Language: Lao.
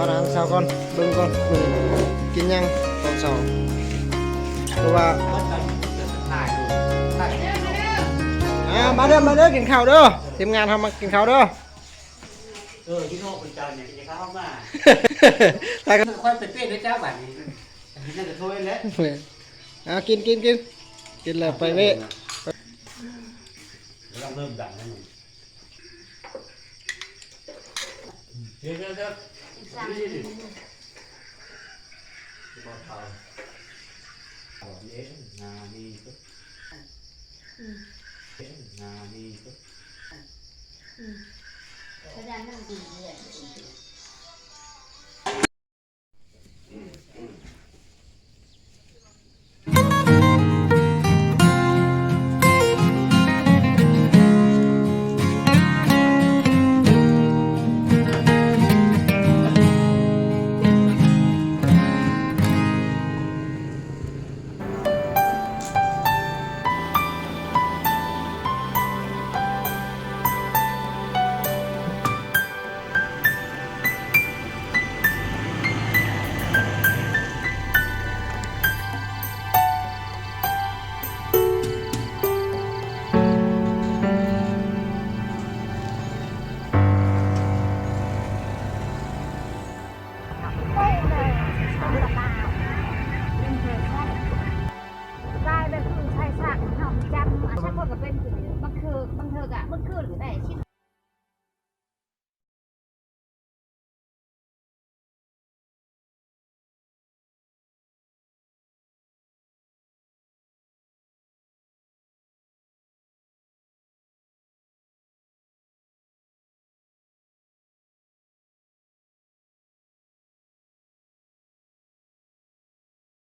ອາຫານເຊົ້າກ່ອນ ເບິ່ງກ່ອນ ມື້ນີ້ກິນຫຍັງຕອນເຊົ້າ ຄືວ່າ ອ່າ ມາເດີ ມາເດີ ກິນເຂົ້າເດີ ທີມງານເຮົາມາກິນເຂົ້າເດີ. ເອີ ພີ່ນ້ອງເພິ່ນເຈົ້ານີ້ ກິນເຂົ້າມາ ຖ້າກັນ ຄ່ອຍໄປເປັນເດີເຈົ້າ ບາດນີ້ກິນແລ້ວກໍໂທຍແຫຼະ. ອ່າ ກິນ ກິນ ກິນ ກິນແລ້ວໄປເວະ. ກຳລັງເລີ່ມດັງແລ້ວມັນ ເດີ ເດີ ເດີ ບໍ່ເຂົ້າ ເດ ນານີ້ ອືມ ເດ ນານີ້ ອືມ ຂະຫຍັນນັ່ງກິນເຮືອນ.